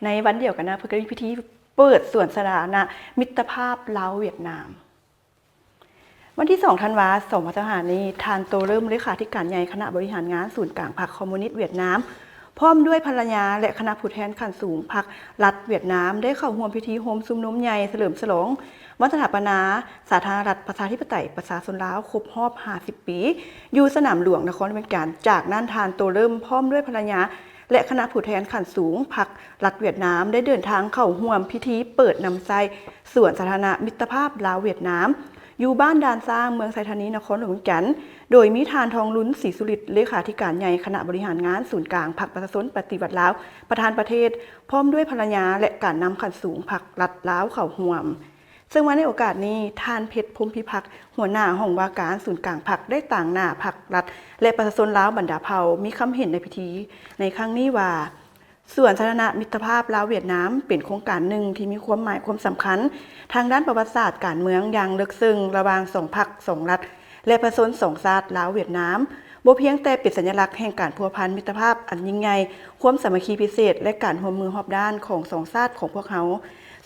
ໃນວັນດຽວກັນນະ ເພິ່ນກໍມີພິທີເປີດສວນສາທາລະນະມິດຕະພາບລາວຫວຽດນາມ. ວັນທີສອງ ທັນວາ ສອງພັນຊາວຫ້ານີ້, ທ່ານ ໂຕເລີ່ມ ເລຂາທິການໃຫຍ່ຄະນະບໍລິຫານງານສູນກາງພັກຄອມມູນິດຫວຽດນາມ ພ້ອມດ້ວຍພັນລະຍາ ແລະ ຄະນະຜູ້ແທນຂັ້ນສູງພັກລັດຫວຽດນາມ ໄດ້ເຂົ້າຮ່ວມພິທີໂຮມຊຸມນຸມໃຫຍ່ສະເຫຼີມສະຫຼອງວັນສະຖາປະນາສາທາລະນະລັດປະຊາທິປະໄຕປະຊາຊົນລາວຄົບຮອບຫ້າສິບປີ ຢູ່ສະໜາມຫຼວງນະຄອນຫຼວງວຽງຈັນ. ຈາກນັ້ນ ທ່ານ ໂຕເລີ່ມ ພ້ອມດ້ວຍພັນລະຍາ ແລະ ຄະນະຜູ້ແທນຂັ້ນສູງພັກລັດຫວຽດນາມ ໄດ້ເດີນທາງເຂົ້າຮ່ວມພິທີເປີດນຳໃຊ້ສວນສາທາລະນະມິດຕະພາບລາວຫວຽດນາມ ຢູ່ບ້ານດ່ານຊ້າງ ເມືອງໄຊທານີ ນະຄອນຫຼວງວຽງຈັນ, ໂດຍມີທ່ານ ທອງລຸນ ສີສຸລິດ ເລຂາທິການໃຫຍ່ຄະນະບໍລິຫານງານສູນກາງພັກປະຊາຊົນປະຕິວັດລາວ ປະທານປະເທດ ພ້ອມດ້ວຍພັນລະຍາ ແລະ ການນຳຂັ້ນສູງພັກລັດລາວເຂົ້າຮ່ວມ. ເຊິ່ງວ່າໃນໂອກາດນີ້, ທ່ານ ເພັດ ພົມພິພັກ ຫົວໜ້າຫ້ອງວ່າການສູນກາງພັກ ໄດ້ຕາງໜ້າພັກລັດ ແລະ ປະຊາຊົນລາວບັນດາເຜົ່າ ມີຄຳເຫັນໃນພິທີໃນຄັ້ງນີ້ວ່າ ສວນສາທາລະນະມິດຕະພາບລາວຫວຽດນາມ ເປັນໂຄງການໜຶ່ງທີ່ມີຄວາມໝາຍຄວາມສຳຄັນທາງດ້ານປະຫວັດສາດການເມືອງຢ່າງເລິກເຊິ່ງ ລະຫວ່າງສອງພັກສອງລັດ ແລະ ປະຊາຊົນສອງຊາດລາວຫວຽດນາມ, ບໍ່ພຽງແຕ່ເປັນສັນຍະລັກແຫ່ງການພົວພັນມິດຕະພາບອັນຍິ່ງໃຫຍ່, ຄວາມສາມັກຄີພິເສດ ແລະ ການຮ່ວມມືຮອບດ້ານຂອງສອງຊາດຂອງພວກເຮົາ.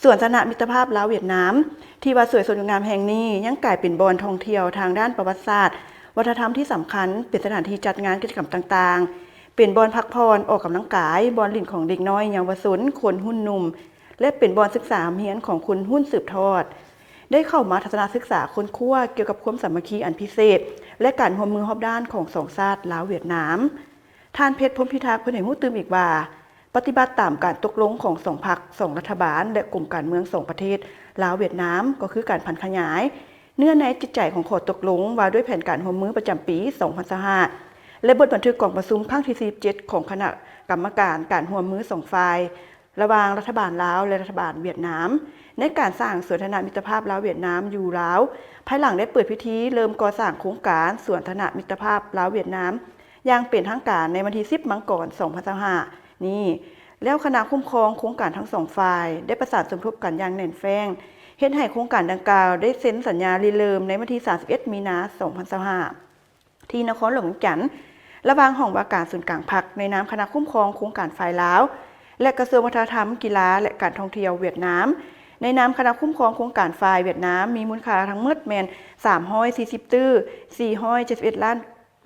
ສວນສາທາລະນະມິດຕະພາບລາວຫວຽດນາມ ທີ່ວ່າສວຍສົດງົດງາມແຫ່ງນີ້ ຍັງກາຍເປັນບ່ອນທ່ອງທ່ຽວທາງດ້ານປະຫວັດສາດ, ວັດທະນະທຳທີ່ສຳຄັນ, ເປັນສະຖານທີ່ຈັດງານກິດຈະກຳຕ່າງໆ, ເປັນບ່ອນພັກຜ່ອນ, ອອກກຳລັງກາຍ, ບ່ອນຫຼິ້ນຂອງເດັກນ້ອຍເຍົາວະຊົນ, ຄົນຮຸ່ນໜຸ່ມ ແລະ ເປັນບ່ອນສຶກສາຮ່ຳຮຽນຂອງຄົນຮຸ່ນສືບທອດ. ໄດ້ເຂົ້າມາທັດສະນະສຶກສາຄົ້ນຄວ້າກ່ຽວກັບຄວາມສາມັກຄີອັນພິເສດ ແລະ ການຮ່ວມມືຮອບດ້ານຂອງສອງຊາດລາວຫວຽດນາມ. ທ່ານ ເພັດ ພົມພິທັກ ເພິ່ນໃຫ້ຮູ້ຕື່ມອີກວ່າ ປະຕິບັດຕາມການຕົກລົງຂອງສອງພັກ, ສອງລັດຖະບານ ແລະ ກົມການເມືອງສອງປະເທດ ລາວ-ຫວຽດນາມ ກໍຄືການຜັນຂະຫຍາຍເນື້ອໃນຈິດໃຈຂອງຂໍ້ຕົກລົງວ່າດ້ວຍແຜນການຮ່ວມມືປະຈຳປີສອງພັນຊາວຫ້າ ແລະ ບົດບັນທຶກກອງປະຊຸມຄັ້ງທີສີ່ສິບເຈັດ ຂອງຄະນະກຳມະການການຮ່ວມມືສອງຝ່າຍ ລະຫວ່າງລັດຖະບານລາວ ແລະ ລັດຖະບານຫວຽດນາມ ໃນການສ້າງສວນສາທາລະນະມິດຕະພາບລາວ-ຫວຽດນາມຢູ່ລາວ ພາຍຫຼັງໄດ້ເປີດພິທີເລີ່ມກໍ່ສ້າງໂຄງການສວນສາທາລະນະມິດຕະພາບລາວ-ຫວຽດນາມ ຢ່າງເປັນທາງການໃນວັນທີສິບ ມັງກອນ ສອງພັນຊາວຫ້ານີ້ ແລ້ວຄະນະຄຸ້ມຄອງໂຄງການທັງສອງຝ່າຍໄດ້ປະສານສົມທົບກັນຢ່າງແໜ້ນແຟ້ງ ເຮັດໃຫ້ໂຄງການດັ່ງກ່າວໄດ້ເຊັນສັນຍາລິເລີ່ມໃນວັນທີສາມສິບເອັດ ມີນາ ສອງພັນຊາວຫ້າ ທີ່ນະຄອນຫຼວງວຽງຈັນ ລະຫວ່າງຫ້ອງວ່າການສູນກາງພັກ ໃນນາມຄະນະຄຸ້ມຄອງໂຄງການຝ່າຍລາວ ແລະ ກະຊວງວັດທະນະທຳ, ກິລາ ແລະ ການທ່ອງທ່ຽວຫວຽດນາມ, ໃນນາມຄະນະຄຸ້ມຄອງໂຄງການຝ່າຍຫວຽດນາມ ມີມູນຄ່າທັງໝົດແມ່ນສາມຮ້ອຍສີ່ສິບຕື້ ສີ່ຮ້ອຍເຈັດສິບເອັດລ້ານ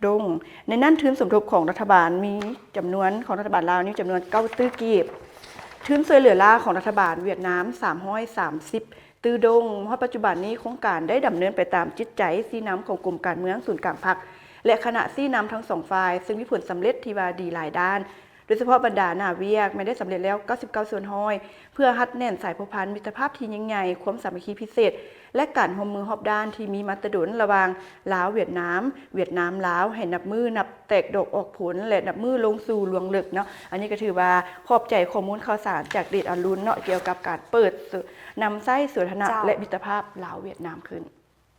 ດົງ. ໃນນັ້ນທຶນສົມທົບຂອງລັດຖະບານມີຈຳນວນ ຂອງລັດຖະບານລາວນີ້ຈຳນວນເກົ້າຕື້ກີບ, ທຶນຊ່ວຍເຫຼືອລ້າຂອງລັດຖະບານຫວຽດນາມສາມຮ້ອຍສາມສິບ ຕື້ດົງ. ມາຮອດປັດຈຸບັນນີ້ ໂຄງການໄດ້ດຳເນີນໄປຕາມຈິດໃຈຊີ້ນຳຂອງກົມການເມືອງສູນກາງພັກ ແລະ ຄະນະຊີ້ນຳທັງສອງຝ່າຍ, ເຊິ່ງມີຜົນສຳເລັດທີ່ວ່າດີຫຼາຍດ້ານ, ໂດຍສະເພາະບັນດາໜ້າວຽກແມ່ນໄດ້ສຳເລັດແລ້ວເກົ້າສິບເກົ້າສ່ວນຮ້ອຍ ເພື່ອຮັດແໜ້ນສາຍພົວພັນມິດຕະພາບທີ່ຍິ່ງໃຫຍ່, ຄວາມສາມັກຄີພິເສດ ແລະ ການຮ່ວມມືຮອບດ້ານທີ່ມີມາແຕ່ດົນລະຫວ່າງລາວ-ຫວຽດນາມ, ຫວຽດນາມ-ລາວ ໃຫ້ນັບມື້ນັບແຕກດອກອອກຜົນ ແລະ ນັບມື້ລົງສູ່ລວງເລິກເນາະ. ອັນນີ້ກໍຖືວ່າຂອບໃຈຂໍ້ມູນຂ່າວສານຈາກເດດອາລຸນເນາະ ກ່ຽວກັບການເປີດ ນຳໃຊ້ສວນສາທາລະນະ ເຈົ້າ ແລະ ມິດຕະພາບລາວຫວຽດນາມຂຶ້ນ.